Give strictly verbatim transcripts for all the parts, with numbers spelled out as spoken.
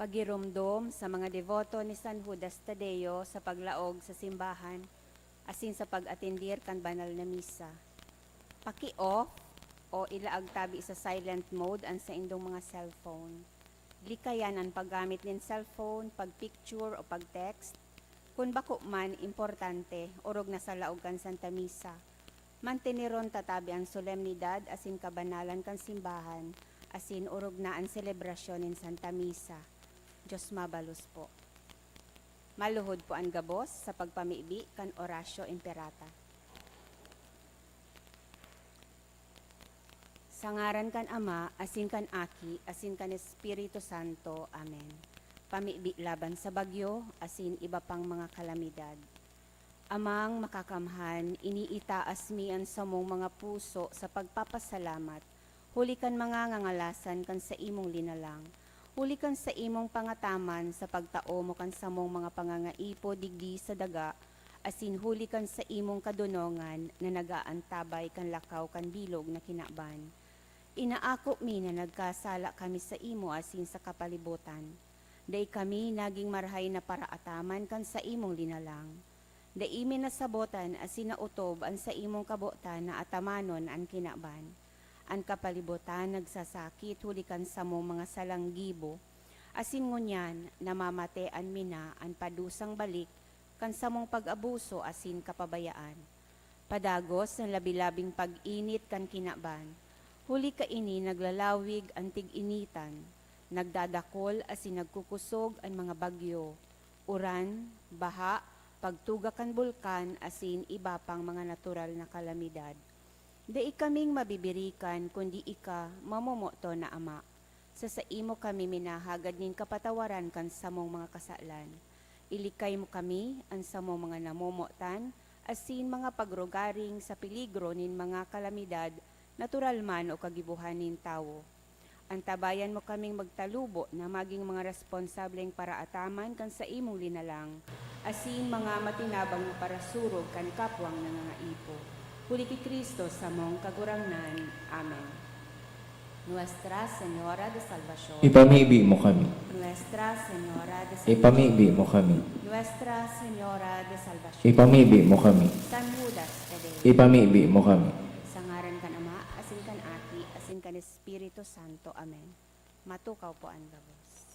Pagiromdom sa mga deboto ni San Judas Tadeo sa paglaog sa simbahan asin sa pag-atendir kan banal na misa. Paki-off o ilaag tabi sa silent mode an saindong mga cellphone. Likayan an paggamit nin cellphone, pag-picture o pag-text, kun bako man importante, orog na sa laog kan Santa Misa. Manteneron ta tabi an solemnidad asin kabanalan kan simbahan, asin orog na an selebrasyon nin Santa Misa. Dios mabalos po. Maluhod po an gabos sa pagpamibi kan Oratio Imperata. Sa ngaran kan Ama, asin kan Aki, asin kan Espiritu Santo. Amen. Pamibi laban sa bagyo, asin iba pang mga kalamidad. Amang Makakamhan, iniitaas mi an samong mga puso sa pagpapasalamat, huli kan mga ngangalasan kan saimong linalang, huli kan saimong pangataman sa pagtao mo kan samong mga pangangaipo digdi sa daga, asin huli kan saimong kadonongan na nag-aantabay kan lakaw kan bilog na kinaban. Inaako mi na nagkasala kami saimo asin sa kapalibotan. Dai kami nagin marahay na paraataman kan saimong linalang. Dai mi nasabotan asin naotob an saimong kabotan na atamanon an kinaban. An kapalibotan nagsasakit huli kan samong mga salang gibo, asin ngunyan namamatean mi na an padusang balik kan samong pag-abuso asin kapabayaan. Padagos an labi-labing pag-init kan kinaban, huli kaini naglalawig an tig-initan, nagdadakol asin nagkukusog an mga bagyo, uran, baha, pagtuga kan bulkan asin iba pang mga natural na kalamidad. Dai kaming mabibirikan kundi ika, mamomoton na Ama. Sa saimo kami minahagad nin kapatawaran kan samong mga kasalan. Ilikay mo kami, an samong mga namomotan, asin mga pagrugaring sa peligro nin mga kalamidad, natural man o kagibohan nin tawo. Antabayan mo kaming magtalubo na magin mga responsableng paraataman kan saimong linalang, asin mga matinabang na parasurog kan kapwang nangangaipo. Huli ki Cristo, samong Kagurangnan. Amen. Nuestra Señora de Salvacion. Ipamibi mo kami. Nuestra Señora de Salvacion. Ipamibi mo kami. Nuestra Señora de Salvacion. Ipamibi mo kami. San Judas Tadeo. Ipamibi mo kami. Sa ngaran kan Ama, asin kan Aki, asin kan Espiritu Santo. Amen. Matukaw po an gabos.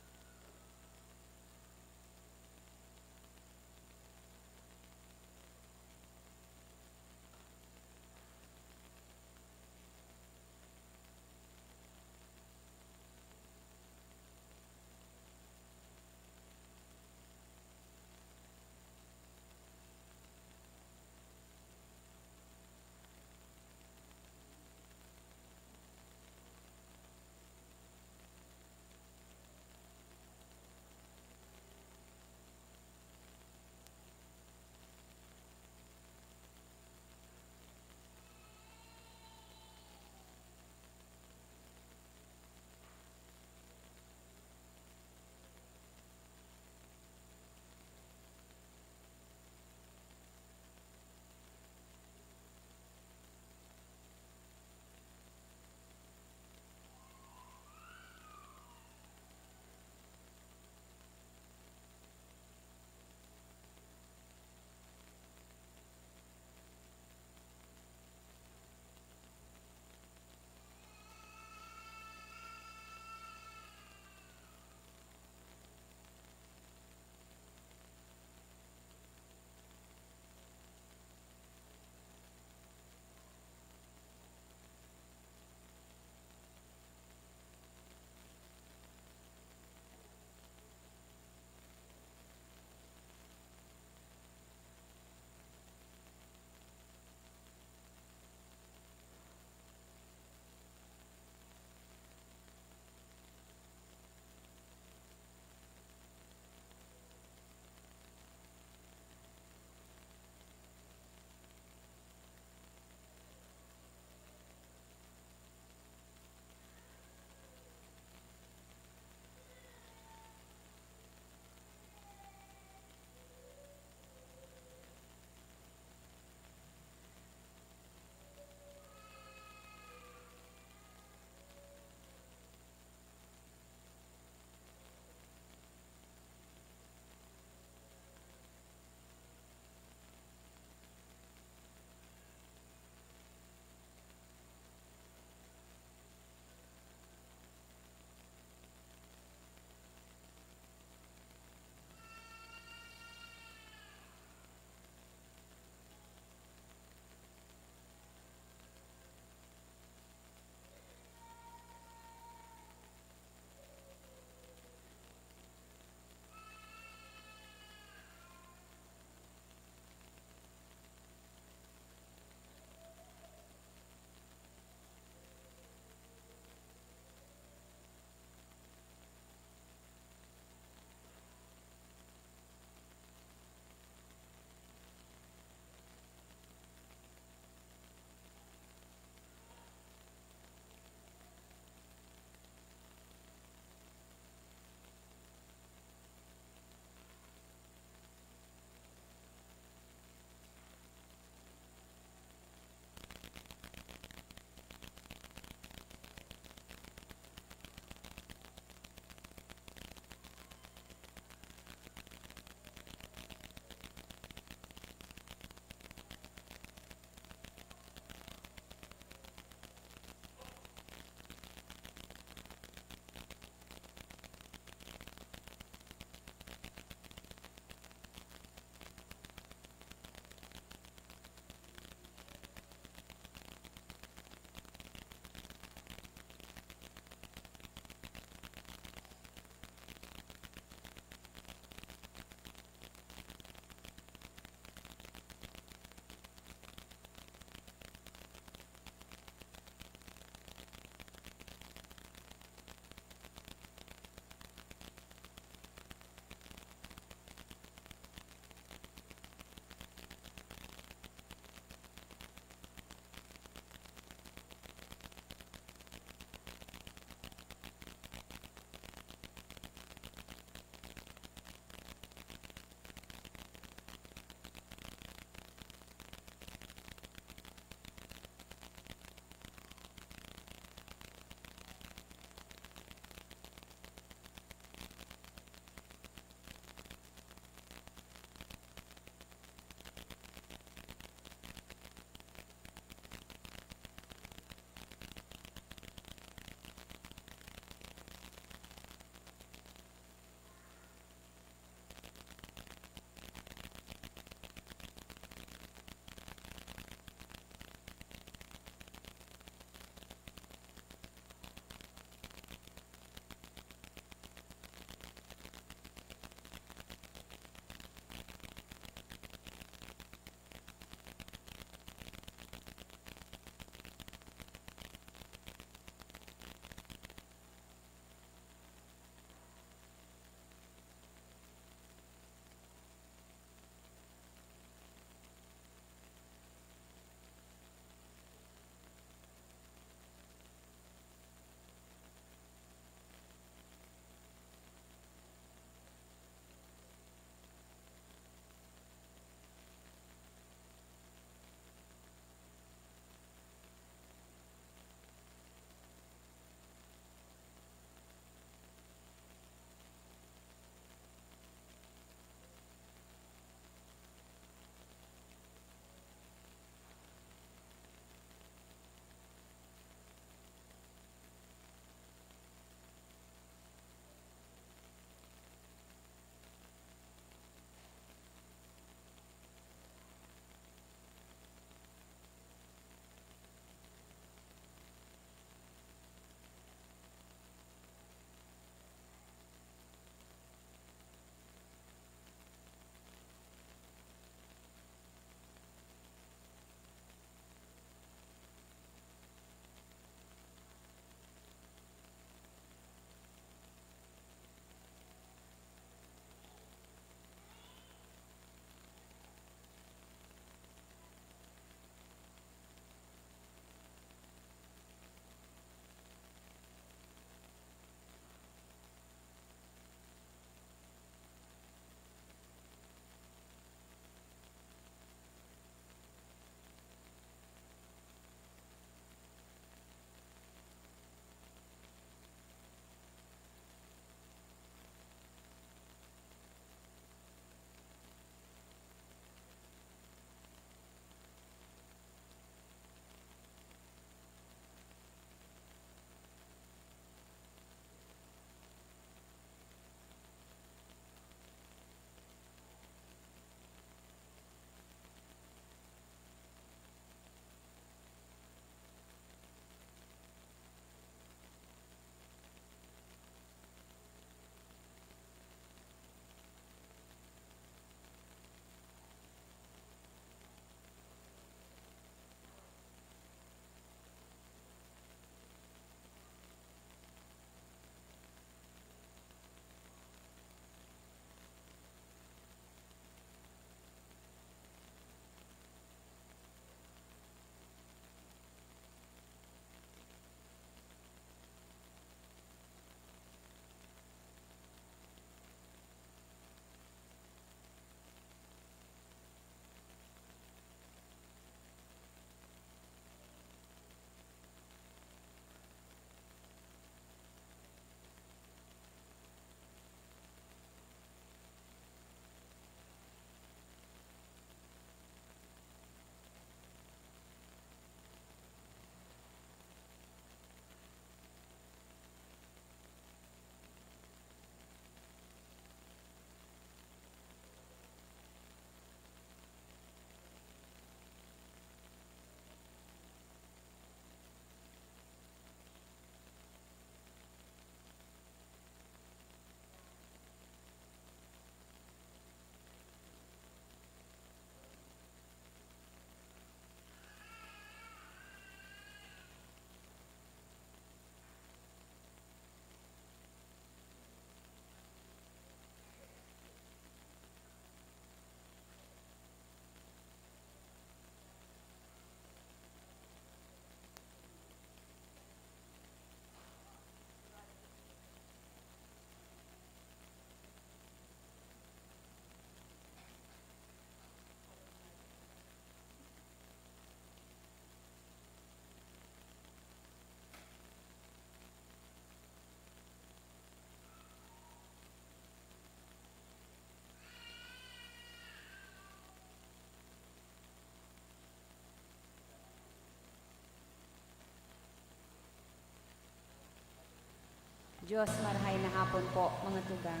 Diyos, marahay na hapon po, mga tugang.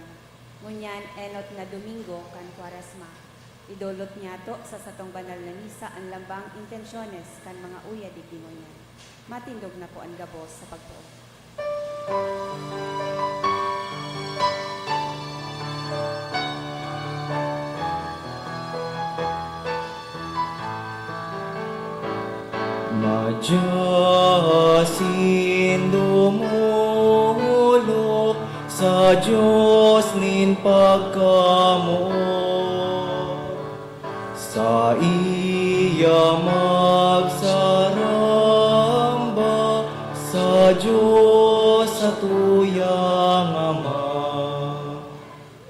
Ngunyan, enot na Domingo kan Kwaresma. Idolot niyato sa satong banal na misa an lambang intensyones kan mga uya digdi ngunyan. Matindog na po an gabos sa pagpoon. Madya asin dumolok sa Dios nin pagkamoot, saiya magsaramba sa Dios satuyang Ama.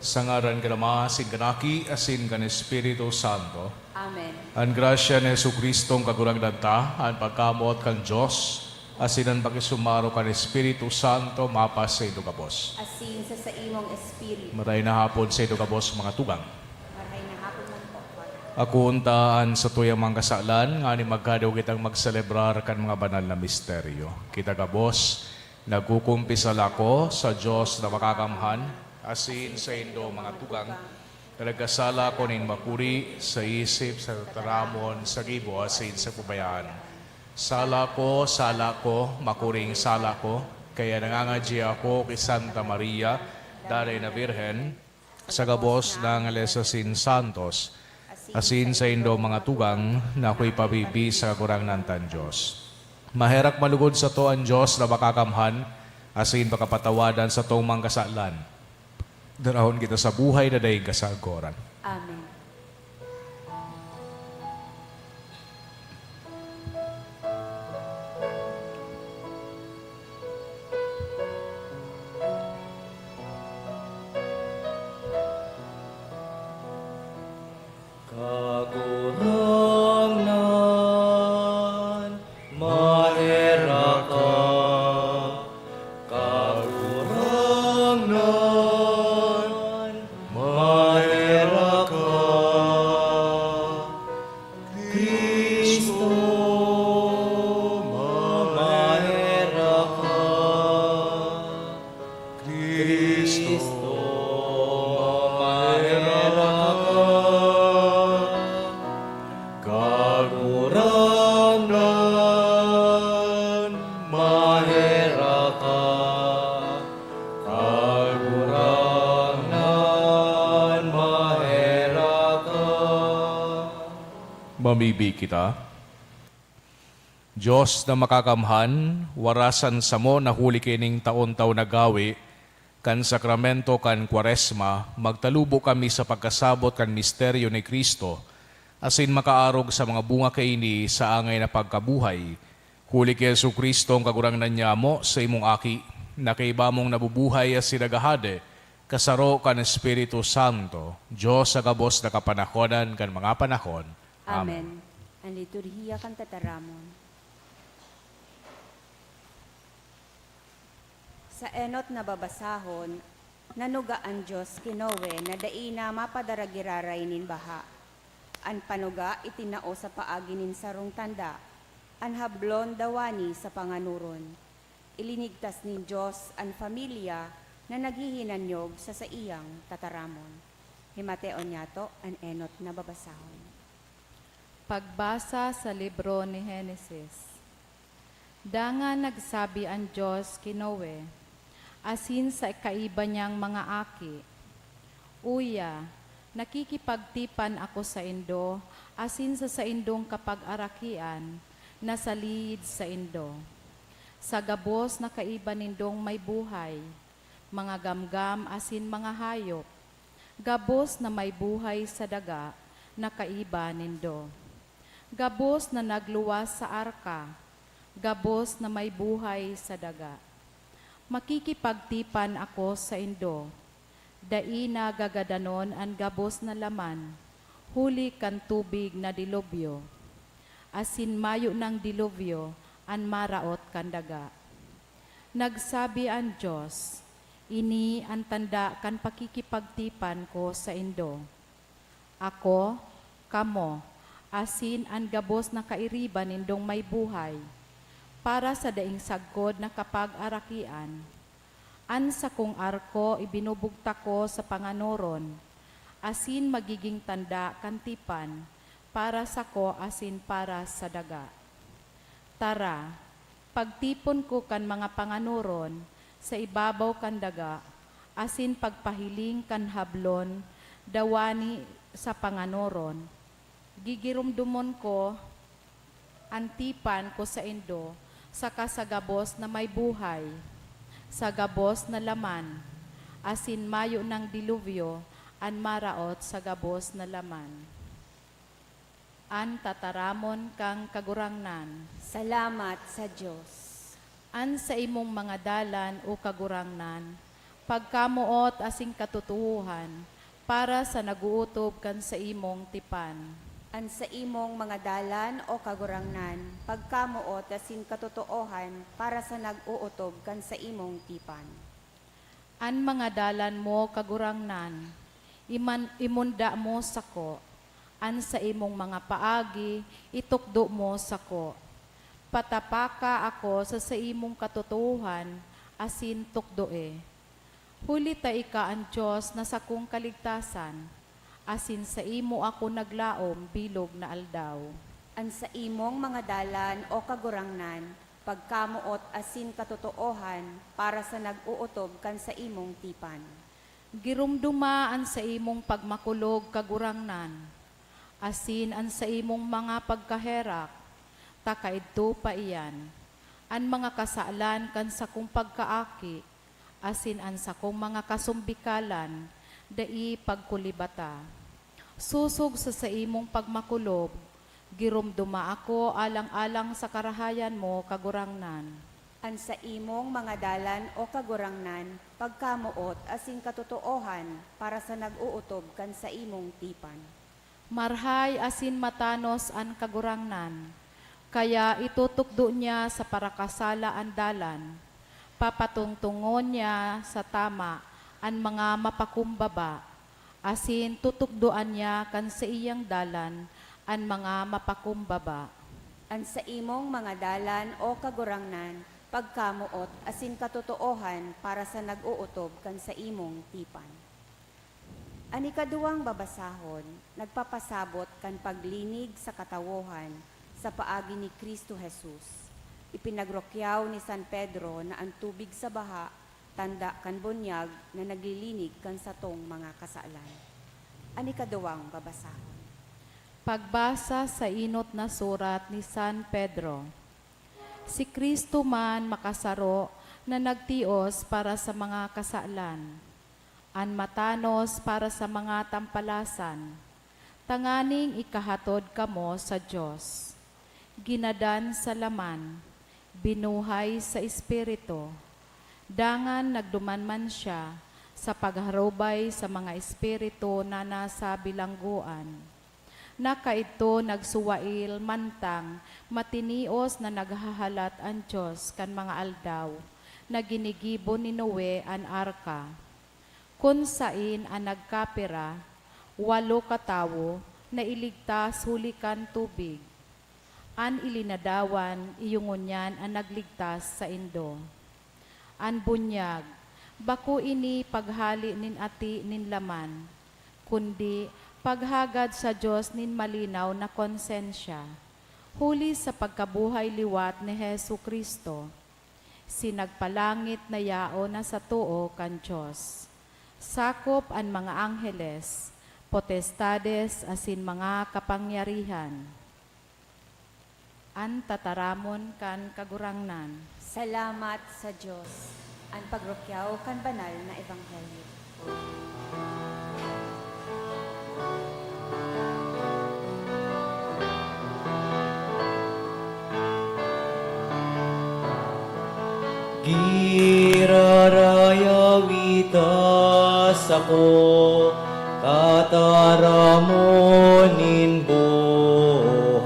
Sa ngaran kan Ama, asin kan Aki, asin kan Espiritu Santo. Amen. An grasya ni Jesu-Cristong Kagurangnan ta, an pagkamoot kan Dios, asin an pakisumaro kan Espiritu Santo mapas saindo gabos. Asin sa saimong espiritu. Maray na hapon saindo gabos, mga tugang. Marahay na hapon man po, Father. Akoon ta an satuyang mga kasalan, nganing magkadua kitang magselebrar kan mga banal na misteryo. Kita gabos, nagkukumpisal ako sa Dios na Makakamhan, asin saindo, mga tugang, na nagkasala ako nin makuri sa isip, sa tataramon, sa gibo, asin sa pabayaan. Sala ko, sala ko, makuring sala ko, kaya nangangadya ako ki Santa Maria, Danay na Birhen, sa gabos na angeles asin santos, asin saindo, mga tugang, na ako'y pabibi sa Kagurangnan tang Dios. Maherak malugod sato an Dios na Makakamhan, asin pakapatawadan satong mga kasalan. Darahon kita sa buhay na daing kasagkoran. Amen. Kagurangnan, maherak ka. Kagurangnan, maherak ka. Cristo, maherak ka. Cristo, maherak ka. Kagurangnan, maherak ka. Kagurangnan, maherak ka. Mamibi kita. Dios na Makakamhan, warasan samo na huli ki ining taon-taon na gawi kan sakramento kan Kwaresma, magtalubo kami sa pagkasabot kan misteryo ni Cristo, asin makaarog sa mga bunga kaini sa angay na pagkabuhay. Huli ki Jesu-Cristo, an Kagurangnan nyamo, sa imong Aki, na kaiba mong nabubuhay asin naghahade, kasaro kan Espiritu Santo, Dios sa gabos na kapanahonan kan mga panahon. Amen. Amen. An liturhiya kan tataramon. Sa enot na babasahon, nanuga an Dios ki Noe na dai na mapadara giraray nin baha. An panuga itinao sa paagi nin sarong tanda, an hablon dawani sa panganoron. Ilinigtas nin Dios an pamilya na naghihinanyog sa saiyang tataramon. Himateon niyato an enot na babasahon. Pagbasa sa libro ni Genesis. Dangan nagsabi an Dios ki Noe asin sa kaiba niyang mga aki, "Uya, nakikipagtipan ako saindo asin sa saindong kapagarakian na saliyid saindo, sa gabos na kaiba nindong may buhay, mga gamgam asin mga hayop, gabos na may buhay sa daga na kaiba nindo, gabos na nagluwas sa arka, gabos na may buhay sa daga. Makikipagtipan ako saindo. Dai na gagadanon an gabos na laman, huli kan tubig na dilubyo, asin mayo nang dilubyo an maraot kan daga." Nagsabi an Dios, "Ini an tanda kan pakikipagtipan ko saindo. Ako, kamo, asin an gabos na kairiba nindong may buhay, para sa daing sagkod na kapagarakian, An sakong arko ibinubugtak ko sa panganoron, asin magiging tanda kan tipan para sako asin para sa daga. Tara, pagtipon ko kan mga panganoron sa ibabaw kan daga, asin pagpahiling kan hablon dawani sa panganoron. Gigiromdomon ko an tipan ko saindo, saka sa gabos na may buhay, sa gabos na laman, asin mayo nang dilubyo an maraot sa gabos na laman. An tataramon kan Kagurangnan. Salamat sa Dios. An saimong mga dalan, O Kagurangnan, pagkamoot asin katotoohan para sa nag-ootob kan saimong tipan. An saimong mga dalan, O Kagurangnan, pagkamoot asin katotoohan para sa nag-ootob kan saimong tipan. An mga dalan mo, Kagurangnan, iman-, imunda mo sako. An saimong mga paagi, itukdo mo sako. Patapaka ako sa saimong katotoohan, asin tukdoe. Huli ta ika an Dios na sakong kaligtasan, asin saimo ako naglaom bilog na aldaw. An saimong mga dalan, O Kagurangnan, pagkamoot asin katotoohan para sa nag-ootob kan saimong tipan. Giromdoma an saimong pagmakulog, Kagurangnan, asin an saimong mga pagkaherak, ta kaidto pa iyan. An mga kasalan kan sakong pagkaaki asin an sakong mga kasumbikalan dai pagkulibata. Sosog sa saimong pagmakulog, giromdoma ako alang-alang sa karahayan mo, Kagurangnan. An saimong mga dalan, O Kagurangnan, pagkamoot asin katotoohan para sa nag-ootob kan saimong tipan. Marhay asin matanos an Kagurangnan, kaya itutukdo niya sa parakasala an dalan. Papatungtongon niya sa tama an mga mapakumbaba, asin tutukdoan niya kan saiyang dalan an mga mapakumbaba. An saimong mga dalan, O Kagurangnan, pagkamoot asin katotoohan para sa nag-ootob kan saimong tipan. An ikaduwang babasahon nagpapasabot kan paglinig sa katawohan sa paagi ni Cristo Jesus. Ipinagrukyaw ni San Pedro na an tubig sa baha tanda kan bunyag na naglilinig kan satong mga kasalan. An ikaduwang babasahon. Pagbasa sa enot na surat ni San Pedro. Si Cristo man makasaro na nagtios para sa mga kasalan, an matanos para sa mga tampalasan, tanganing ikahatod kamo sa Dios. Ginadan sa laman, binuhay sa espiritu, dangan nagduman man siya sa pagharubay sa mga espiritu na nasa bilanggoan. Na kaidto nagsuwail mantang matinios na naghahalat an Dios kan mga aldaw na ginigibo ni Noe an arka, kun saen an nagkapira, walo ka tawo, nailigtas huli kan tubig. An ilinadawan, iyo ngunyan an nagligtas saindo. An bunyag, bako ini paghale nin ati nin laman, kundi paghagad sa Dios nin malinaw na konsensya, huli sa pagkabuhay liwat ni Jesu-Cristo. Sinagpalangit na yaon na sa too kan Dios. Sakop an mga angheles, potestades asin mga kapangyarihan. An tataramon kan Kagurangnan. Salamat sa Dios. An pagrukyaw kan banal na ebanghelyo. Girarayawi ta sako, tataramon nin buhay.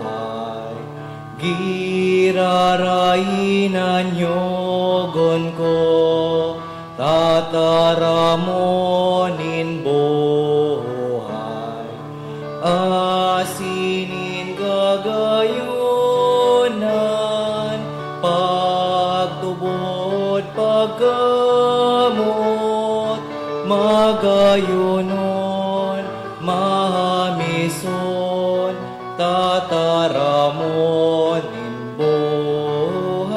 Girarayi na nyogon ko, tataramon nin buhay. Asin nin gagayonan, pagtubod, pagka Magayonon, mahamison, tataramon nin buhay.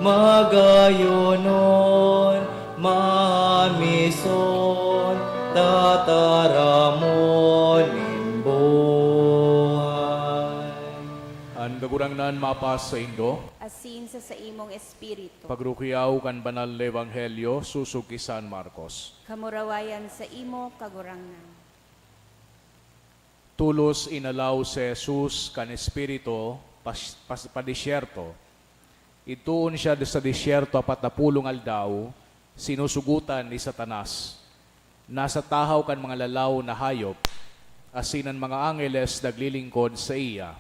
Magayonon, mahamison, tataramon nin buhay. An Kagurangnan mapas saindo. Asin sa saimong espiritu. Pagrukiyaw kan Banal na Ebanghelyo sosog ki San Marcos. Kamurawayan saimo, Kagurangnan. Tolos inalaw si Jesus kan Espiritu pas-, pas-, padesyerto. Idtoon siya sa desyerto apat na pulong aldaw, sinusugotan ni Satanas. Nasa tahaw kan mga lalaw na hayop, asin an mga angeles naglilingkod saiya.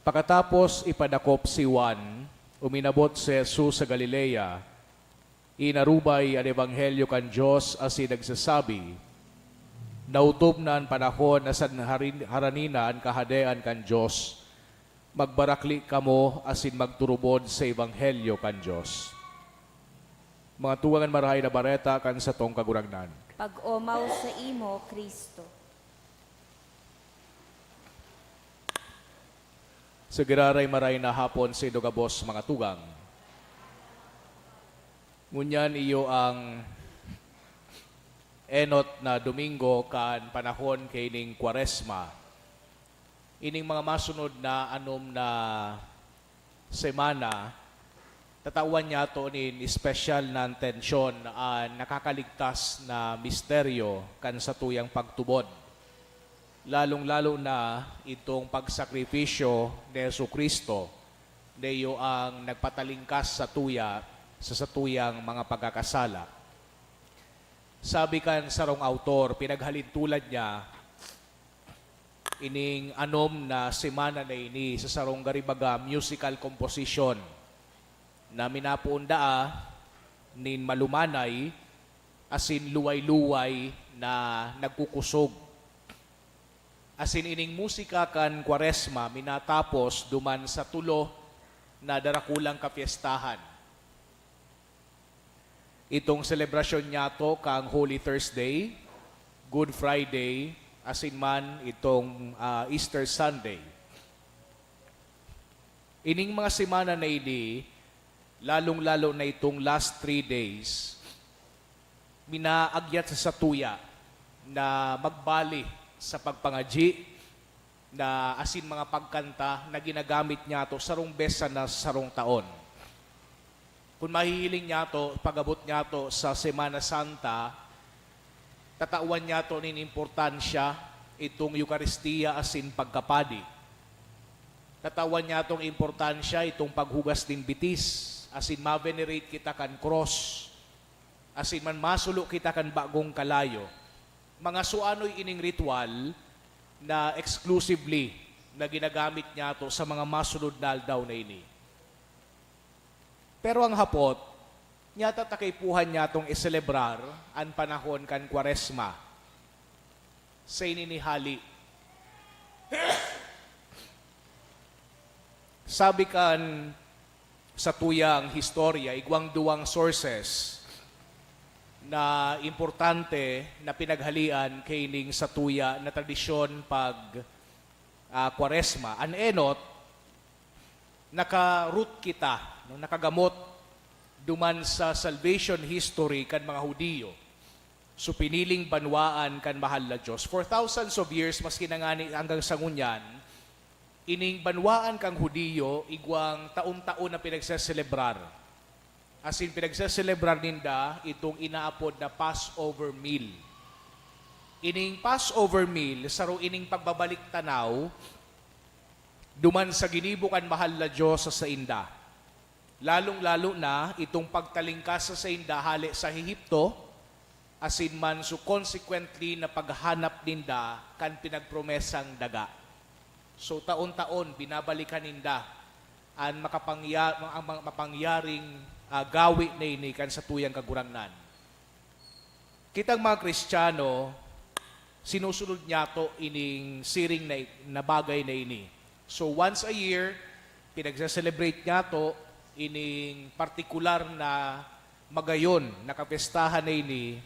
Pakatapos ipadakop si Juan, uminabot si Jesus sa Galilea. Inarubay an ebanghelyo kan Dios asin nagsasabi, "Naotob na an panahon na san harin-, harani na an Kahadean kan Dios. Magbarakli kamo asin magturubod sa ebanghelyo kan Dios." Mga tugang, an Marahay na Bareta kan satong Kagurangnan. Pag-omaw saimo, Cristo. Sa giraray maray na hapon saindo gabos, mga tugang. Ngunyan iyo ang enot na Domingo kan panahon kaining Kwaresma. Ining mga masunod na anom na semana, tatawan niyato nin espesyal na atensyon an nakakaligtas na misteryo kan satuyang pagtubod, lalong-lalo na itong pagsakripisyo ni Jesu-Cristo, na iyo ang nagpatalingkas satuya sa satuyang mga pagkakasala. Sabi kan sarong awtor, pinaghalintulad niya ining anom na semana na ini sa sarong garibaga musical composition na minapoon daa nin malumanay asin luway-luway na nagkukusog. Asin ining musika kan Kwaresma minatapos duman sa tulo na darakulang kapyestahan. Itong selebrasyon niyato kan Holy Thursday, Good Friday, asin man itong, ah, Easter Sunday. Ining mga semana na ini, lalong-lalo na itong last three days, minaagyat sa satuya na magbali sa pagpangadyi na asin mga pagkanta na ginagamit niyato sarong bes sana sarong taon. Kun mahihiling niyato, pag-abot niyato sa Semana Santa, tatawan niyato nin importansya itong Eukaristia asin pagkapadi. Tatawan niyatong importansya itong paghugas nin bitis, asin ma-venerate kita kan krus, asin man masulo kita kan bagong kalayo. Mga suanoy ining ritual na exclusively na ginagamit niyato sa mga masunod na aldaw na ini. Pero ang hapot, nyata ta kaipuhan niyatong iselebrar an panahon kan Kwaresma sa ini ni hali. Sabi kan satuyang historya, igwang duwang sources na importante na pinaghalian kaining satuya na tradisyon pag, ah, Kwaresma. An enot, naka-root kita, no, nakagamot duman sa salvation history kan mga Hudiyo. So, piniling banwaan kan mahal na Diyos. For thousands of years, maski na ngani hanggang sa ngunyan, ining banwaan kan Hudiyo, igwang taon-taon na pinagseselebrar. Asin pinagseselebrar ninda itong inaapod na Passover meal. Ining Passover meal, saro ining pagbabalik tanaw duman sa ginibo kan mahal na Diyos sa sainda. Lalong-lalo na itong pagtalingkas sa sainda hale sa Ehipto, asin man, so, consequently, na paghanap ninda kan pinagpromesang daga. So, taon-taon, binabalikan ninda an makapangya-, ang mga mapangyaring, ah, gawi na ini kan satuyang Kagurangnan. Kitang mga Kristiyano, sinusunod niyato ining siring na, na bagay na ini. So, once a year, pinagse-celebrate niyato ining partikular na magayon na kapestahan na ini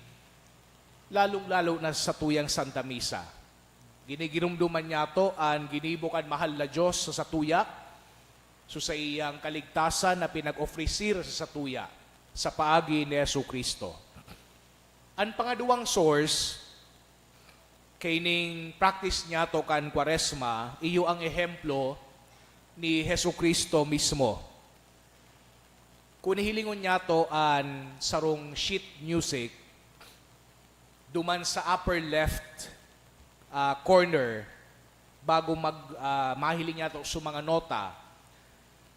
lalong-lalo na sa satuyang Santa Misa. Ginigiromdoman niyato an ginibo kan mahal na Dios sa satuya, so sa iyang kaligtasan na pinag-ofrisir sa satuya sa paagi ni Jesu-Cristo. An pangaduwang source, kaining practice niyato kan Kwaresma, iyo ang ehemplo ni Jesu-Cristo mismo. Kun hihilingon niyato an sarong sheet music, duman sa upper left, ah, corner, bago mag, ah, mahiling niyato sa mga nota,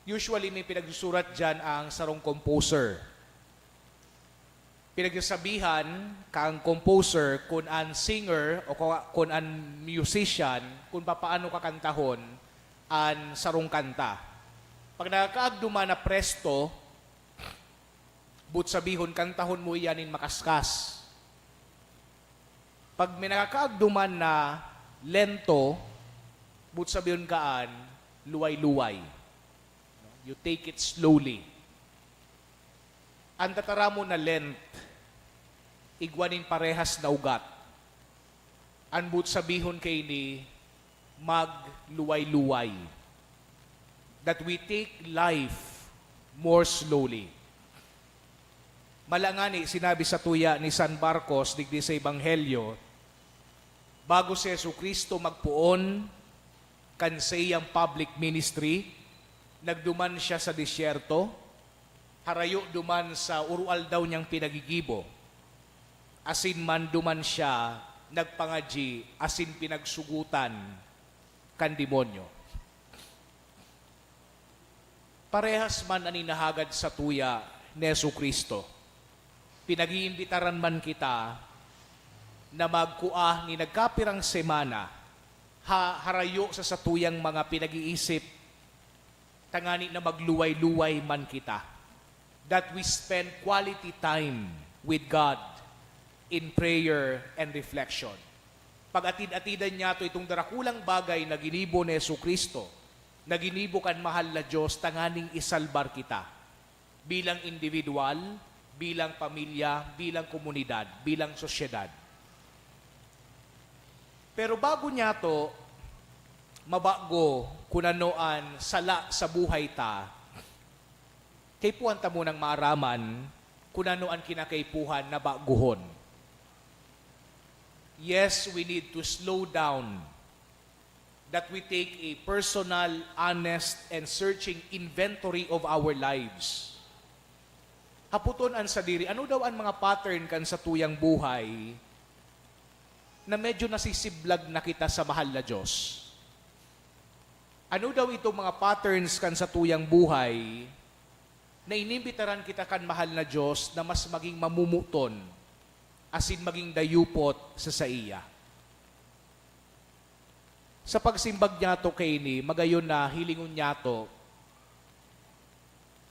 usually may pinagsusurat diyan ang sarong composer. Pinagsasabihan kang composer kun an singer o kung, kun an musician, kun papaano kakantahon an sarong kanta. Pag nakakaagduman na presto, boot sabihon, kantahon mo iyan nin makaskas. Pag may nakakaagduman na lento, boot sabihon kaan, luway-luway. You take it slowly. An tataramon na lent, igwa nin parehas na ugat. An boot sabihon kaini, magluway-luway. That we take life more slowly. Mala ngani, sinabi satuya ni San Marcos digdi sa Ebanghelyo, bago si Jesu-Cristo magpoon kan saiyang public ministry, nagduman siya sa disyerto, harayo duman sa uroaldaw niyang pinagigibo, asin man duman siya nagpangadyi asin pinagsugotan kan demonyo. Parehas man an inahagad satuya ni Jesu-Cristo. Pinag-iimbitaran man kita na magkua nin nagkapirang semana ha harayo sa satuyang mga pinag-iisip, tangani na magluway-luway man kita, that we spend quality time with God in prayer and reflection. Pag-atid-atidan niyato itong darakulang bagay na ginibo ni Jesu-Cristo, na ginibo kan mahal na Dios tanganing isalbar kita, bilang individual, bilang pamilya, bilang komunidad, bilang sosyedad. Pero bago niyato mabago kun ano an sala sa buhay ta, kaipuhan ta munang maaraman kun ano an kinakaipuhan na baguhon. Yes, we need to slow down, that we take a personal, honest, and searching inventory of our lives. Hapoton an sadiri, ano daw an mga pattern kan satuyang buhay na medyo nasisiblag na kita sa mahal na Dios? Ano daw itong mga patterns kan satuyang buhay na inimbitaran kita kan mahal na Dios na mas maging mamumuton asin maging dayupot sa saiya? Sa pagsimbag niyato kaini, magayon na hilingon niyato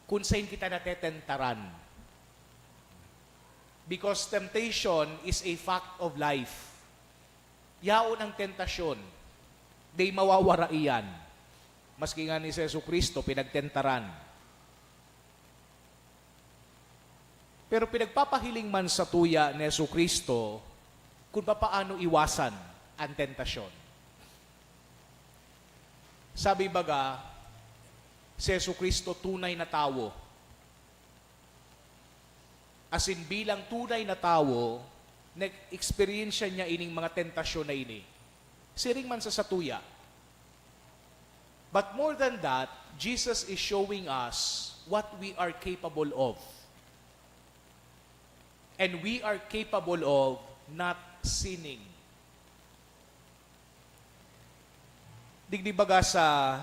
kun saen kita natetentaran. Because temptation is a fact of life. Yaon ang tentasyon. Di mawawara iyan. Maski nga ni Jesu-Cristo, pinagtentaran. Pero pinagpapahiling man satuya ni Jesu-Cristo kun papaano iwasan an tentasyon. Sabi baga, si Jesu-Cristo tunay na tawo. Asin bilang tunay na tawo, nag-eksperyensya niya ining mga tentasyon na ini. Siring man sa satuya. But more than that, Jesus is showing us what we are capable of. And we are capable of not sinning. Digdi baga sa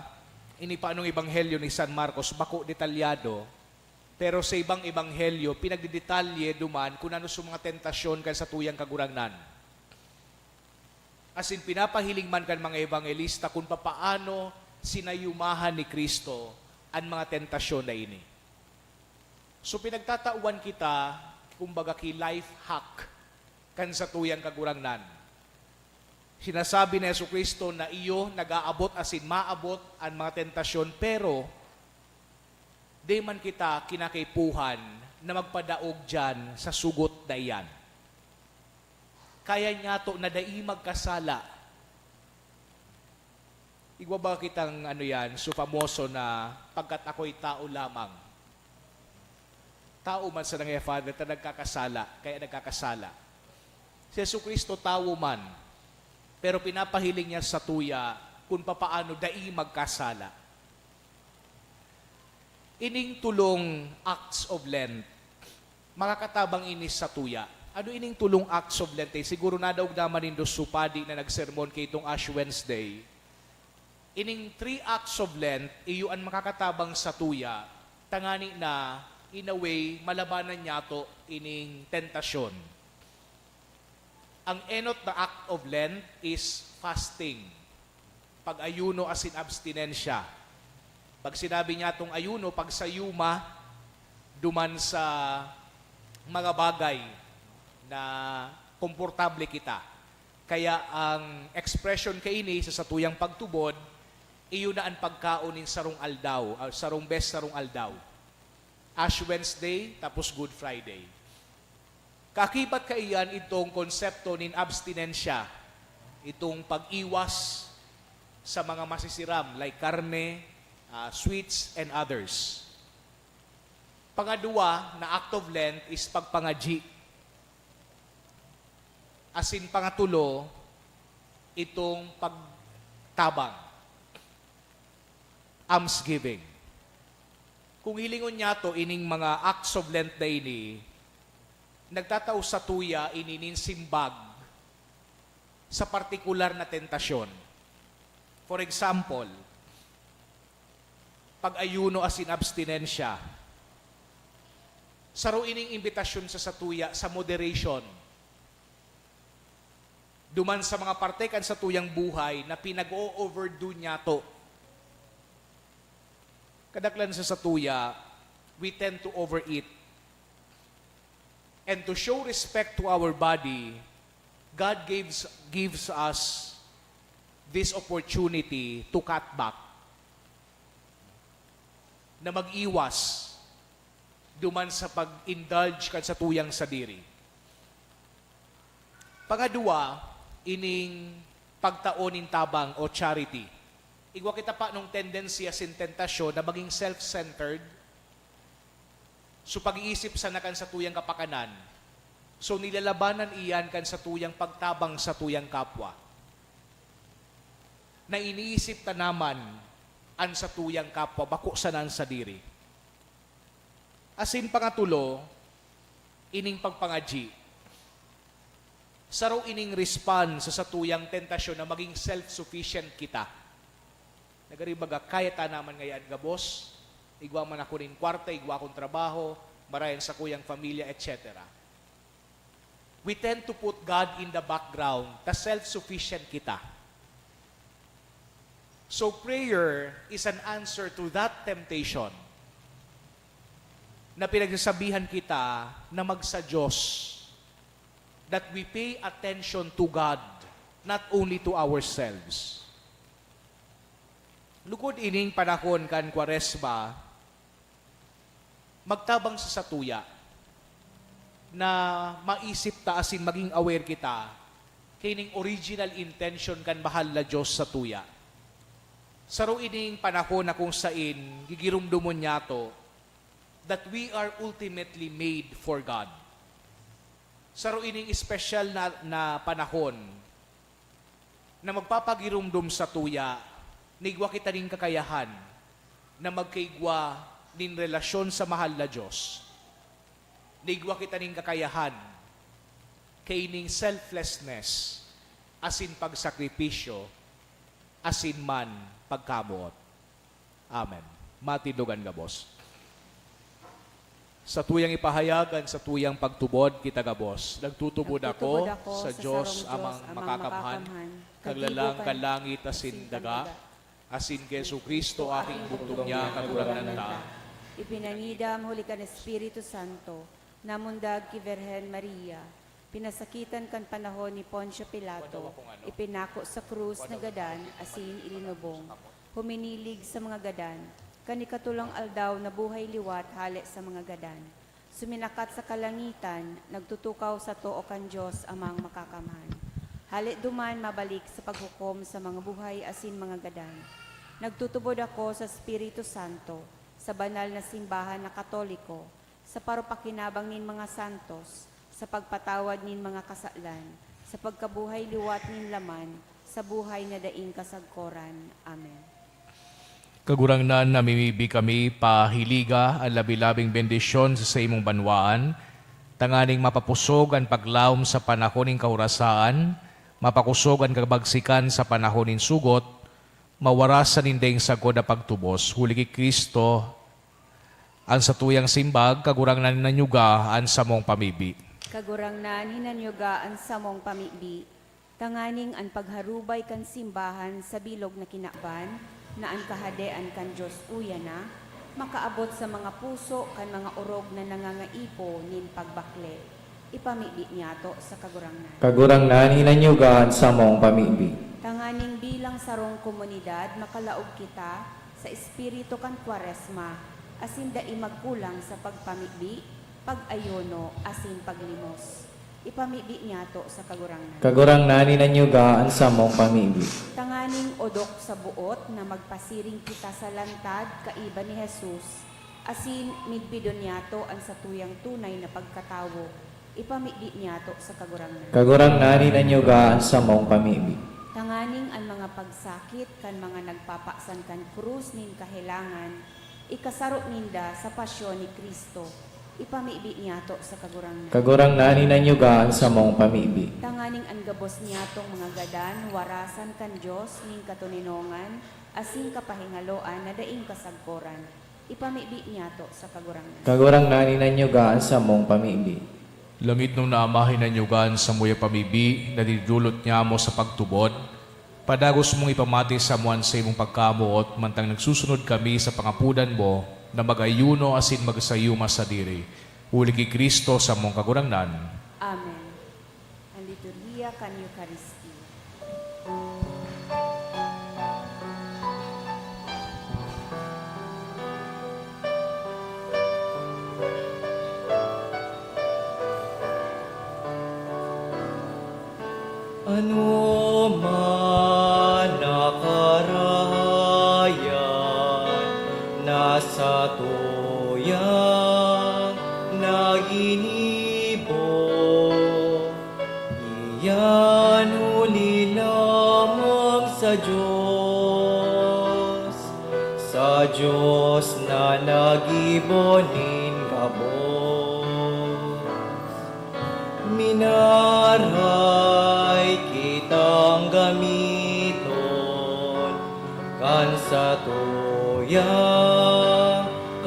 inipaanong ebanghelyo ni San Marcos, bako detalyado, pero sa ibang ebanghelyo, pinagdedetalye duman kun ano sa mga tentasyon kan satuyang Kagurangnan. Asin pinapahiling man kan mga ebanghelista kun papaano sinayumahan ni Cristo an mga tentasyon na ini. So, pinagtatawan kita, kumbaga, ki life hack kan satuyang Kagurangnan. Sinasabi ni Jesu-Cristo na iyo nag-aabot asin maabot an mga tentasyon, pero di man kita kinakaipuhan na magpadaog diyan sa sugot na iyan. Kaya niyato na dai magkasala. Igwa ba kitang ano yan, so famoso na, "Pagkat ako'y tao lamang." Tao man sa nangya, Father, ta nagkakasala, kaya nagkakasala. Si Jesu-Cristo tawo man, pero pinapahiling niya satuya kung papaano dai magkasala. Ining tulong Acts of Lent, makakatabang ini satuya. Ano ining tulong Acts of Lent, eh? Siguro nadaog naman nindo so padi na nagsermon kaitong Ash Wednesday. Ining three Acts of Lent, iyo an makakatabang satuya, tangani na, in a way, malabanan niyato ining tentasyon. Ang enot na act of Lent is fasting, pag-ayuno asin abstinensya. Pag sinabi niyatong ayuno, pagsayuma duman sa mga bagay na komportable kita. Kaya ang expression kaini sa satuyang pagtubod, iyo na an pagkaon nin sarong aldaw, ah, sarong bes, sarong aldaw. Ash Wednesday, tapos Good Friday. Kaakibat kaiyan itong konsepto nin abstinensya, itong pag-iwas sa mga masisiram like karne, ah, sweets, and others. Pangadwa na act of Lent is pagpangadyi. Asin pangatulo, itong pagtabang, almsgiving. Kung hilingon niyato, ining mga acts of Lent na ini, nagtatao satuya ini nin simbag sa partikular na tentasyon. For example, pag-ayuno asin abstinensya. Saro ining imbitasyon sa satuya sa moderation. Duman sa mga parte kan satuyang buhay na pinag-o-overdo niyato. Kadaklan sa satuya, we tend to overeat. And to show respect to our body, God gives, gives us this opportunity to cut back, na mag-iwas duman sa pag-indulge kan satuyang sadiri. Pangadwa, ining pagtao nin tabang o charity. Igwa kita pa nung tendency asin tentasyon na maging self-centered. So, pag-iisip sana kan satuyang kapakanan. So, nilalabanan iyan kan satuyang pagtabang satuyang kapwa. Na iniisip ta naman an satuyang kapwa, bako sana an sadiri. Asin pangatulo, ining pagpangadyi. Saro ining response sa satuyang tentasyon na maging self-sufficient kita. Nagaribaga, kaya ta naman ngayaan gabos. Igwa man ako nin kwarta, igwa akong trabaho, marayan sa kuyang pamilya, et cetera. We tend to put God in the background, ta self-sufficient kita. So prayer is an answer to that temptation na pinagsasabihan kita na magsa-Diyos, that we pay attention to God, not only to ourselves. Lugod ining panahon kan Kwaresma, magtabang sa satuya na maisip ta asin maging aware kita kaining original intention kan mahal na Diyos satuya. Saro ining panahon na kung sain gigiromdomon niyato that we are ultimately made for God. Saro ining espesyal na, na panahon na magpapagiromdom satuya na igwa kita nin kakayahan na magkaigwa nin relasyon sa mahal na Diyos, na igwa kita nin kakayahan kaining selflessness asin pagsakripisyo asin man pagkamoot. Amen. Matindog an gabos. Satuyang ipahayag an satuyang pagtubod kita gabos. Nagtutubod ako Nagtutubod ako sa sa Diyos sarong Diyos Amang Amang Makakamhan, Makakamhan, Kaglalang Kaglalang kan langit asin asin kan daga, daga, asin ki Jesu-Cristo, aking bugtong niya, Kagurangnan ta. Ipinangidam huli kan Espiritu Santo, namundag ki Virgen Maria, pinasakitan kan panahon ni Poncio Pilato, ipinako sa krus, nagadan, asin ilinubong. Huminilig sa mga gadan. Kan ikatolong aldaw, nabuhay liwat hale sa mga gadan. Suminakat sa kalangitan, nagtutukaw sa too kan Dios Amang Makakamhan. Hale duman mabalik sa paghukom sa mga buhay asin mga gadan. Nagtutubod ako sa Espiritu Santo, sa banal na simbahan na Katoliko, sa parupakinabang nin mga santos, sa pagpatawad nin mga kasalan, sa pagkabuhay liwat nin laman, sa buhay na daing kasagkoran. Amen. Kagurangnan, namimibi kami, pahiliga an labi-labing bendisyon sa saimong banwaan, tanganing mapapusog an paglaom sa panahon nin kahorasaan, mapakosog an kabagsikan sa panahon nin sugot, mawaras an indeng sagkod na pagtubos, huli ki Cristo, an satuyang simbag, Kagurangnan, hinanyuga an samong pamibi. Kagurangnan, hinanyuga an samong pamibi, tanganing an pagharubay kan simbahan sa bilog na kinaban, na an Kahadean kan Dios uya na, makaabot sa mga puso kan mga orog na nangangaipo nin pagbakle. Ipamibi niyato sa Kagurangnan. Kagurangnan, hinanyuga an samong pamibi. Tanganing bilang sarong komunidad, makalaog kita sa espiritu kan Kwaresma, asin dai magkulang sa pagpamibi, pag-ayuno, asin paglimos. Ipamibi niyato sa Kagurangnan. Kagurangnan, hinanyuga an samong pamibi. Tanganing odok sa boot na magpasiring kita sa lantad kaiba ni Jesus, asin midbidon niyato an satuyang tunay na pagkatawo. Ipamibi niyato sa Kagurangnan. Kagurangnan, hinanyuga an samong pamibi. Tanganing an mga pagsakit kan mga nagpapasan kan krus nin kahelangan, ikasaro ninda sa pasyon ni Cristo. Ipamibi niyato sa Kagurangnan. Kagurangnan, hinanyuga an samong pamibi. Tanganing an gabos niyatong mga gadan warasan kan Dios nin katoninongan asin kapahingaloan na daing kasagkoran. Ipamibi niyato sa Kagurangnan. Kagurangnan, hinanyuga an samong pamibi. Langitnon na Ama, hinanyuga an samuyang pamibi na dinudulot nyamo sa pagtubod. Padagos mong ipamati samo an saimong pagkamoot, mantang nagsusunod kami sa pangapodan mo na mag-ayuno asin magsayuma sadiri, huli ki Cristo samong Kagurangnan. Amen. An liturhiya kan Eukaristia. Anoman na karahayan na satuyang naginibo, iyan huli lamang sa Dios, sa Dios na naggibo nin gabos. Minaray kitang gamiton kan satuyang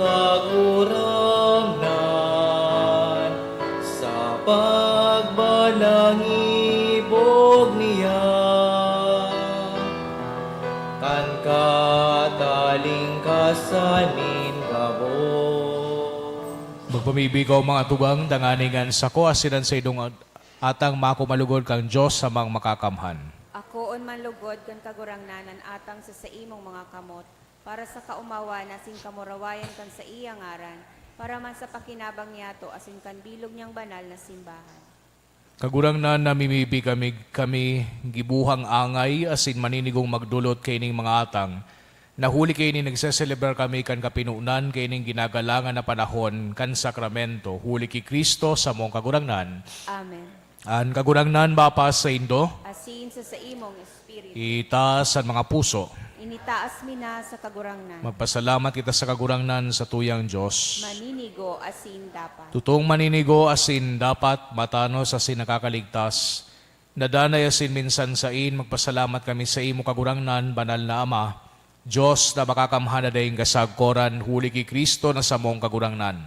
Kagurangnan sa pagbalangibog niya kan katalingkasan nin gabos. Magpamibi kaw, mga tugang, tanganing an sako asin an saindong atang makumalugod kan Dios Amang Makakamhan. Akoon man lugod kan Kagurangnan an atang sa saimong mga kamot, para sa kaomawan asin kamurawayan kan saiyang ngaran, para man sa pakinabang niyato asin kan bilog niyang banal na simbahan. Kagurangnan, namimibi kami, kami gibohang angay asin maninigong magdolot kaining mga atang, na huli kaini nagseselebrar kami kan kapinonan kaining ginagalangan na panahon kan sakramento, huli ki Cristo samong Kagurangnan. Amen. An Kagurangnan mapaas saindo. Asin sa saimong espiritu. Itaas an mga puso. Initaas mi na sa Kagurangnan. Magpasalamat kita sa Kagurangnan, satuyang Dios. Maninigo asin dapat. Totoong maninigo asin dapat, matanos asin nakakaligtas. Nadanay asin minsan sain, magpasalamat kami saimo, Kagurangnan, Banal na Ama, Dios na makakamhan na daing kasagkoran, huli ki Cristo na samong Kagurangnan,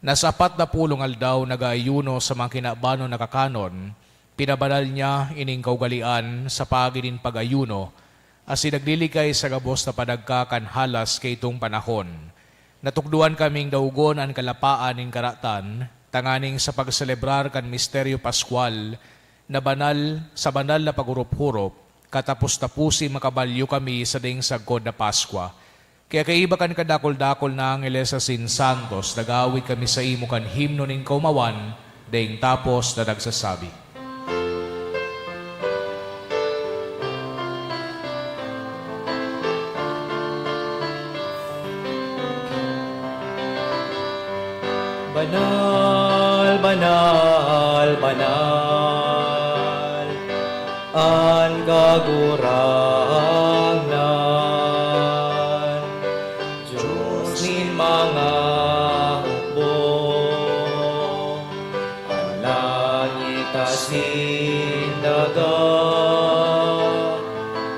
na sa apat na pulong aldaw nag-aayuno sa mga kinabanon na kakanon, pinabanal niya ining kaugalean sa paagi nin pag-ayuno, asin naglilikay sa gabos na padagka kan halas kaitong panahon. Natukdoan kaming daogon an kalapaan nin karatan, tanganing sa pagselebrar kan misteryo paskwal na banal, sa banal na paghurup-hurup, katapos-taposi makabalyo kami sa daing sagkod na Paskwa. Kaya kaiba kan kadakul-dakul na angheles asin santos, nag-aawit kami saimo kan himno nin kaomawan, daing tapos na nagsasabi, "Banal, banal, banal an Kagurangnan, Dios nin mga hukbo. An langit asin daga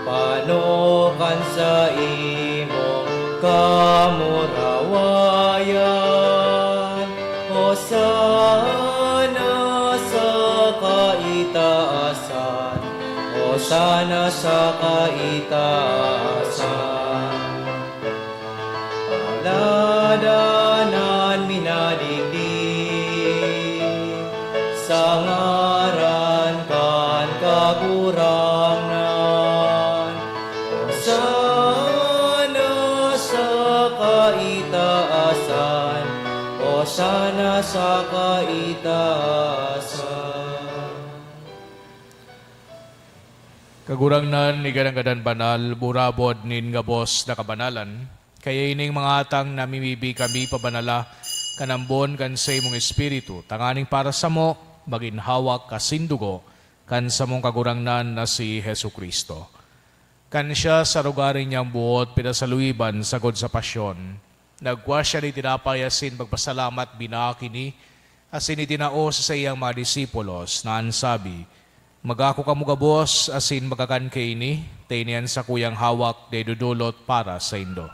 pano kan saimong kamurawayan. Hosana sa kaitaasan, Hosana sa kaitaasan. Paladan an minadigdi sa ngaran kan Kagurangnan. Hosana sa kaitaasan, Hosana sa kaitaasan." Kagurangnan, ika an gadan banal, burabod nin gabos na kabanalan. Kaya ining mga atang namimibi kami pabanala kan ambon kan saimong Espiritu, tanganing para samo magin hawak asin dugo kan samong Kagurangnan na si Jesu-Cristo. Kan siya sa arogaring niyang buot pinasaluiban sagkod sa pasyon, nagkua siya nin tinapay asin pagpasalamat, binaak ini, asin itinao sa saiyang mga disipulos, na an sabi, "Magako kamo gabos asin magkakan kaini, ta ini an sakuyang hawak na idodolot para saindo."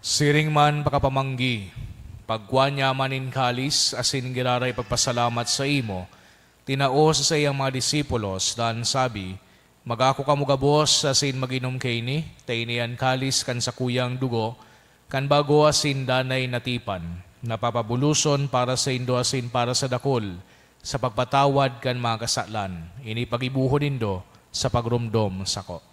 Siring man pakapamanggi, pagkua niya man nin kalis asin giraray pagpasalamat saimo, tinao sa saiyang mga disipulos, dangan sabi, "Magako kamo gabos asin mag-inom kaini, ta ini an kalis kan sakuyang dugo kan bago asin danay na tipan, na papabuloson para saindo asin para sa dakul sa pagpatawad kan mga kasalan. Ini paggibohon nindo sa pagromdom sako."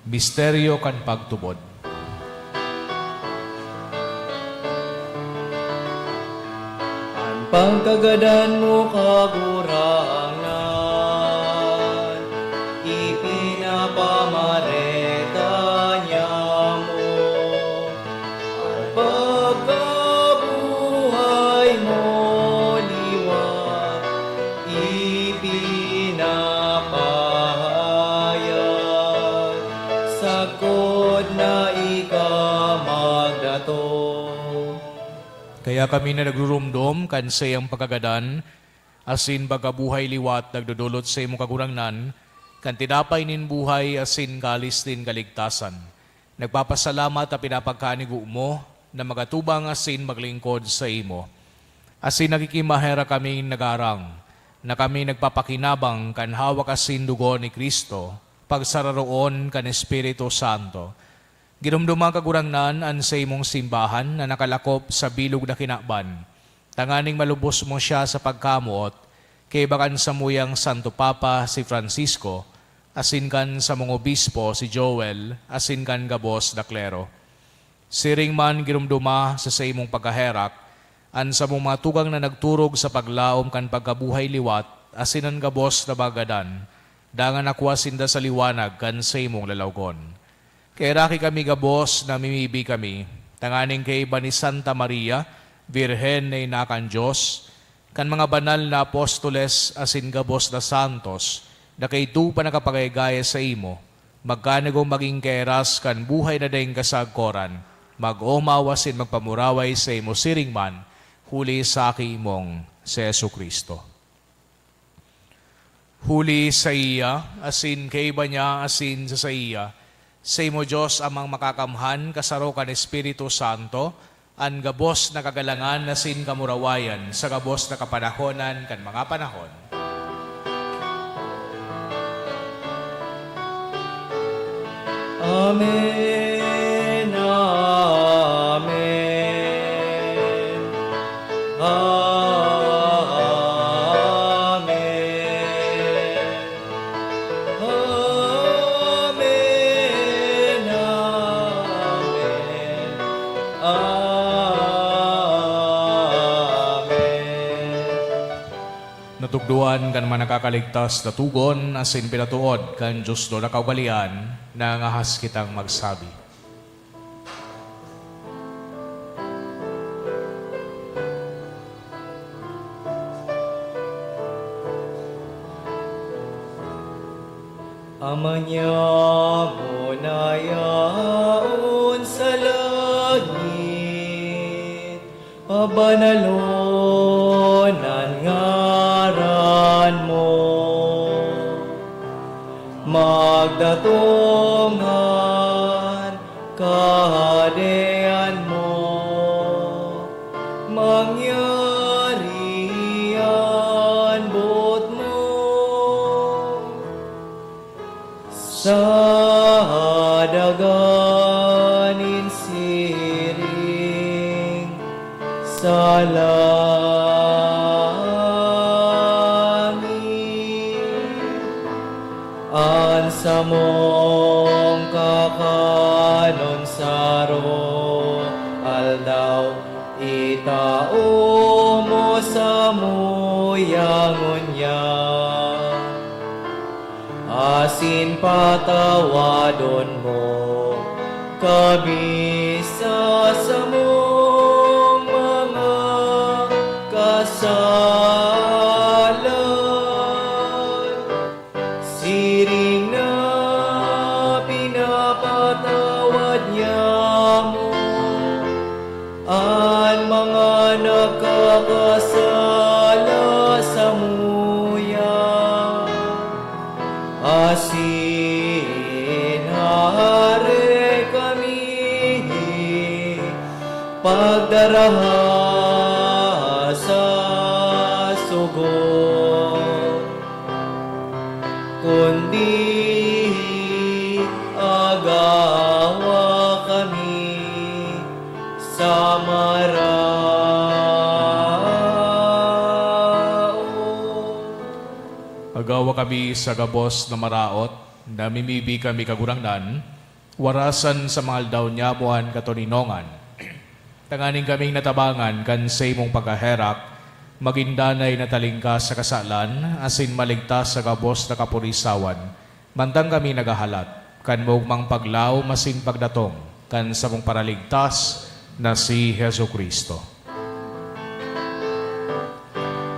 Misteryo kan pagtubod. An pagkagadan mo, Kagurangnan, ipinapamareta niamo. An pagkabuhay mo liwat ipinapahayag, sagkod na ika magdatong. Kaya kami na nagruromdom kan saiyang pagkagadan asin pagkabuhay liwat nagdodolot saimo, Kagurangnan, kan tinapay nin buhay asin kalis nin kaligtasan. Nagpapasalamat ta pinapagkanigo mo na magatubang asin maglingkod saimo. Asin nakikimaherak kaming nagarang na kami nagpapakinabang kan hawak asin dugo ni Cristo, pagsararoon kan Espiritu Santo. Ginomdoma, Kagurangnan, an saimong simbahan na nakalakop sa bilog na kinaban, tanganing malubos mo siya sa pagkamoot, kaiba kan samuyang Santo Papa, si Francisco, asin kan samong obispo, si Joel, asin kan gabos na klero. Siring man, ginomdoma sa saimong pagkaherak an samong mga tugang na nagturog sa paglaom kan pagkabuhay liwat asin an gabos na mga gadan, dangan nakua sinda sa liwanag kan saimong lalawgon. Kaheraki kami gabos, namimibi kami, tanganing kaiba ni Santa Maria, Birhen na ina kan Dios, kan mga banal na apostoles asin gabos na santos na kaidto pa nakapagay-gaya saimo, magkanigo magin kaheras kan buhay na daing kasagkoran, mag-omaw asin magpamuraway saimo siring man, huli sa Aki mong si Jesu-Cristo. Huli saiya, asin kaiba niya, asin sa saiya, saimo, Dios Amang Makakamhan, kasaro kan Espiritu Santo, an gabos na kagalangan asin kamurawayan sa gabos na kapanahonan kan mga panahon. Amen, amen, amen, amen, amen, amen. Natukdoan kan mga nakakaligtas na togon asin pinatuod kan Dios na kaugalean, nangahas kitang magsabi. Ama niamo na yaon sa langit, pabanalon an ngaran mo. Magdatong an Kahadean mo. Mangyari an boot mo sa daga nin siring sa langit. An samong kakanon sa aroaldaw, itao mo samuya ngunyan, asin patawadon mo kami sa samong mga kasalan, siring na pinapatawad niamo an mga nakakasala samuya, asin hahare kami pagdaraha sa sugot, kundi agawa kami sa maraot. Agawa kami sa gabos na maraot, namimibi kami, Kagurangnan, warasan sa mga aldaw niamo an katoninongan, tanganing kaming natabangan kan saimong pagkaherak, magin danay na talingkas sa kasalan, asin maligtas sa gabos na kapurisawan, mantang kami naghahalat kan maogmang paglaom asin pagdatong kan samong Paraligtas na si Jesu-Cristo.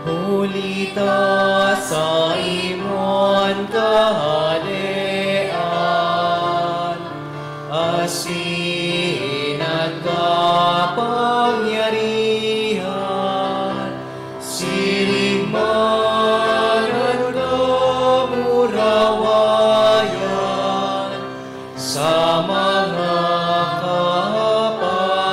Huli ta saimo an kahadean, asin an kapangyarihan, siring man an kamurawayan, sa mga kapanahonan.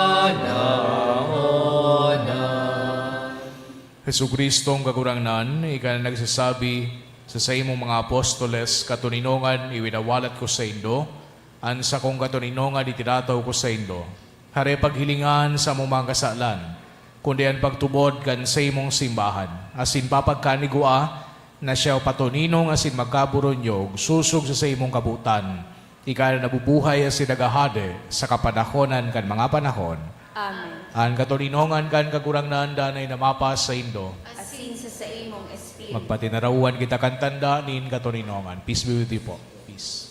Jesu-Cristong Kagurangnan, ika na nagsasabi sa saimong mga apostoles, "Katoninongan iwinawalat ko saindo, an sakong katoninongan itinataw ko saindo." Hare paghilinga an samong mga kasalan, kundi an pagtubod kan saimong simbahan, asin papagkanigua na siya patoninong asin magkaboronyog sosog sa saimong kabotan. Ika na nabubuhay asin naghahade sa kapanahonan kan mga panahon. Amen. An katoninongan kan Kagurangnan danay na mapasaindo. Asin sa saimong espiritu. Magpatinarawan kita kan tanda nin katoninongan. Peace be with you po. Peace.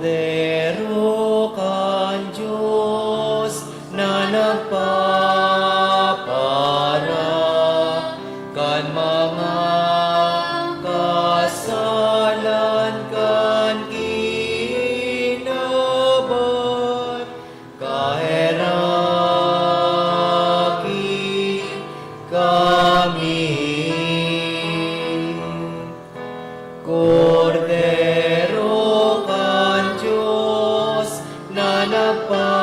Kordero kan Dios na nagpapara kan mga kasalan kan kinaban, kaheraki kami. Kordero kan Dios na nagpapara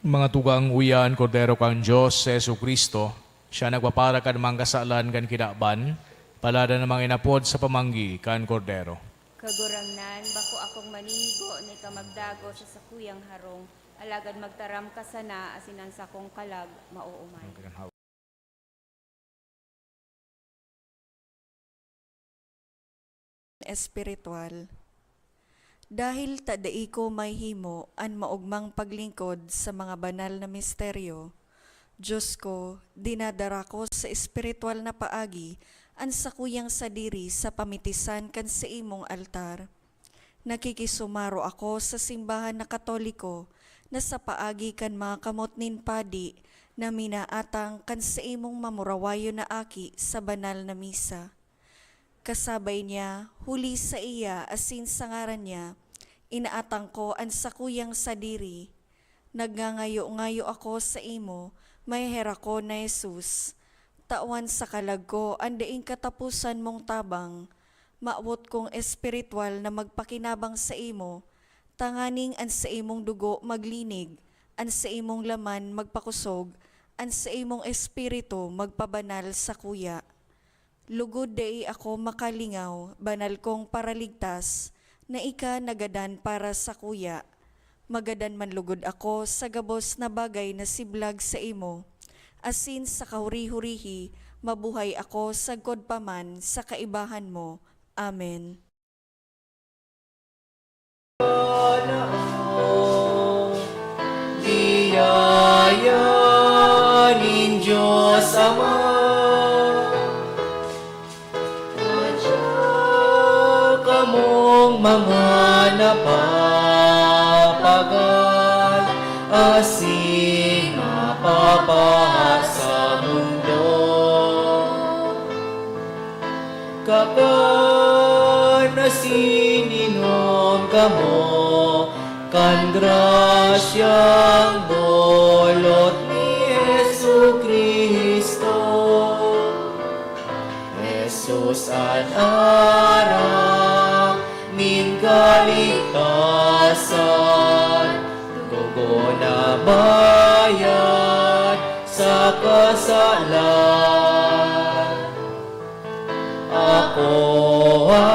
Mga tugang, uya an Kordero kan Dios, si Jesu-Cristo. Siya nagpapara kan mga kasalan kan kinaban. Palada na mga inapod sa pamanggi kan Kordero. Kagurangnan, bako akong maninigo na ika magdagos sa sakuyang harong, alagad magtaram ka sana asin an sakong kalag maoomay. Espiritual. Dahil ta dai ko mahimo an maogmang paglingkod sa mga banal na misteryo, Dios ko, dinadara ko sa espiritual na paagi an sakuyang sadiri sa pamitisan kan saimong altar. Nakikisumaro ako sa simbahan na Katoliko na sa paagi kan mga kamot nin padi na minaatang kan saimong mamurawayon na aki sa banal na misa. Kasabay niya, huli saiya asin sa ngaran niya, inaatang ko an sakuyang sadiri. Nagngangayo-ngayo ako saimo, maheherak ko na Jesus. Tawan sa kalag ko an daing kataposan mong tabang. Mawot kong espiritual na magpakinabang saimo, tanganing an saimong dugo maglinig, an saimong laman magpakosog, an saimong espiritu magpabanal sakuya. Lugod dai ako makalingaw, banal kong Paraligtas, na ika nagadan para sakuya. Magadan man lugod ako sa gabos na bagay na siblag saimo, asin sa kahuri-hurihi mabuhay ako sagkod pa man sa kaibahan mo. Amen. Biyaya nin Dios Ama, madya kamong mga napapagal asin napapaha sa mundo. Kakan asin inom kamo kan grasyang dulot ni Jesu-Cristo. Jesus an aram nin kaligtasan, dugo na bayad sa kasalan. Akoa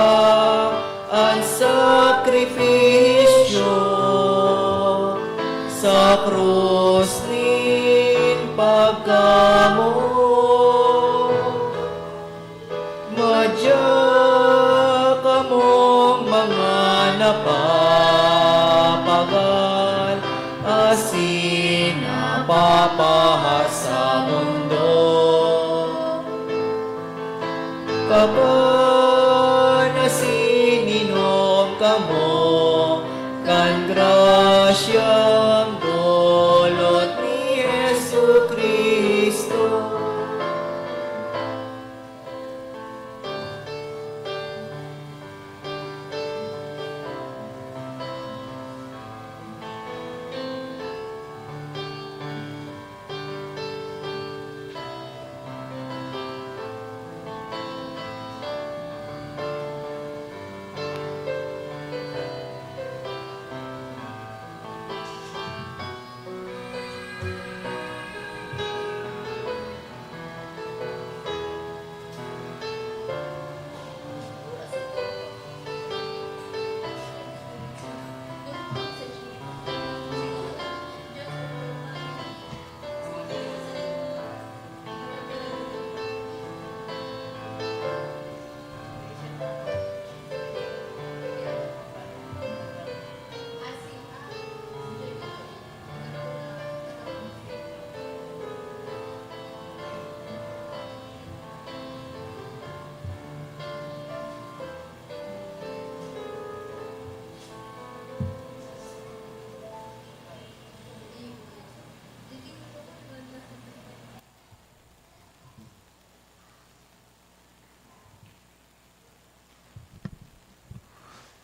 an sakripisyo sa krus nin pagkamoot. Madya kamong mga napapagal asin napapaha sa mundo. Kakan asin inom kamo kan grasyang dulot ni Jesu-Cristo.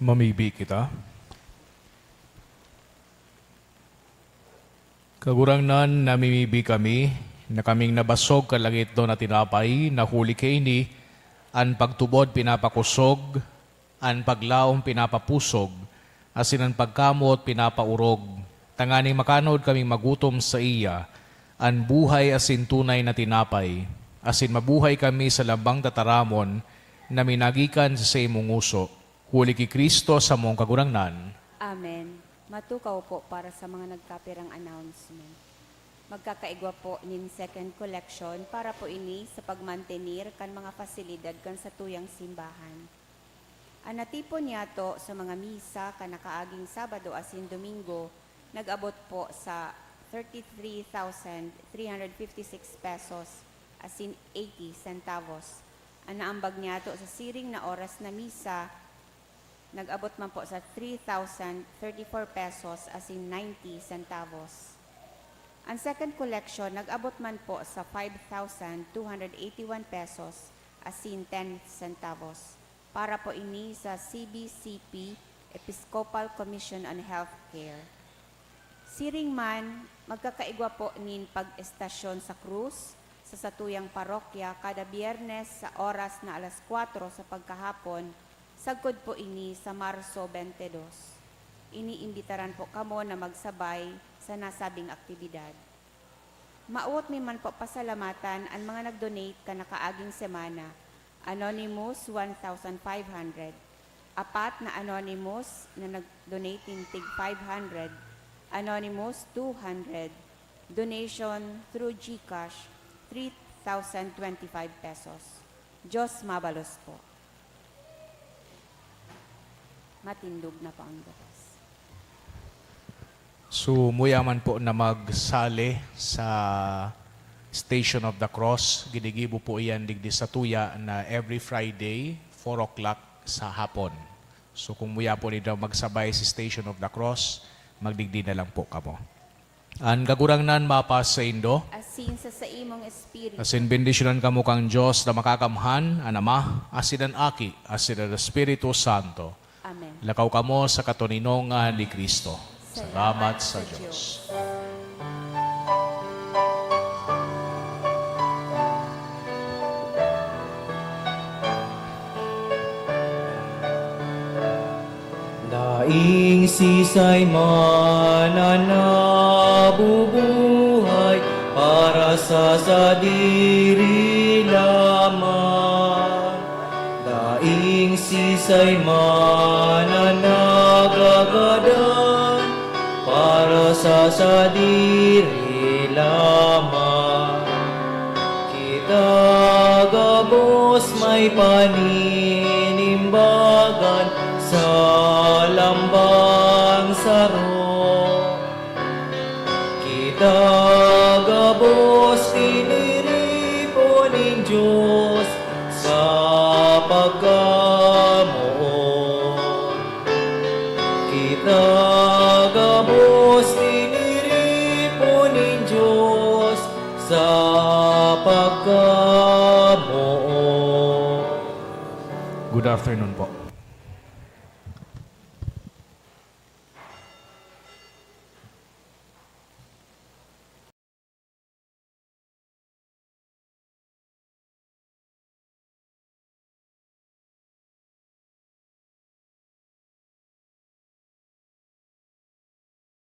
Mamibi kita. Kagurangnan, namimibi kami na kaming nabasog kan langitnon na tinapay na huli kaini, an pagtubod pinapakosog, an paglaom pinapapusog, asin an pagkamoot pinapaorog. tanganing makanood kaming magutom saiya, an buhay asin tunay na tinapay, asin mabuhay kami sa lambang tataramon na minagikan sa saimong ngoso, huli ki Cristo samong Kagurangnan. Amen. Matukaw po para sa mga nagkapirang announcement. Magkakaigwa po nin second collection para po ini sa pagmantenir kan mga pasilidad kan satuyang simbahan. An natipon niyato sa mga misa kan nakaaging Sabado asin Domingo nag-abot po sa thirty-three thousand three hundred fifty-six pesos asin eighty centavos. An naambag niyato sa siring na oras na misa nag-abot man po sa three thousand thirty-four pesos asin ninety centavos. An second collection nag-abot man po sa five thousand two hundred eighty-one pesos asin ten centavos. Para po ini sa C B C P, Episcopal Commission on Healthcare. Siring man, magkakaigwa po nin pag-estasyon sa krus sa satuyang parokya kada Biyernes sa oras na alas kwatro sa pagkahapon, sagkod po ini sa Marso twenty-two. Iniimbitaran po kamo na magsabay sa nasabing aktibidad. Mawot mi man po pasalamatan an mga nag-donate kan nakaaging semana. Anonymous, one thousand five hundred. Apat na anonymous na nag-donate nin tig five hundred. Anonymous, two hundred. Donation through GCash, three thousand twenty-five pesos. Diyos mabalos po. Matindog na po ang dalas. So, muya man po na magsali sa Station of the Cross, ginigibo po iyan digdi sa tuya na every Friday, four o'clock sa hapon. So, kung muya po ninda magsabay sa Station of the Cross, magdigdi na lang po kamo. An Kagurangnan mapasaindo. Asin sa saimong espiritu. Asin bendisyonan kamo kan Dios na Makakamhan, an Ama, asin an Aki, asin an Espiritu Santo. Amen. Lakaw kamo sa katoninongan ni Cristo. Salamat sa Dios. Daing sisay man an nabubuhay para sa sadiri lamang. Daing sisay man an nagagadan para sa sadiri lamang. Kita gabos may paninimbagan sa lambang saro. Kita gabos tiniripon nin Dios sa pagkamoot. Kita gabos tiniripon nin Dios sa pagkamoot. Good afternoon po.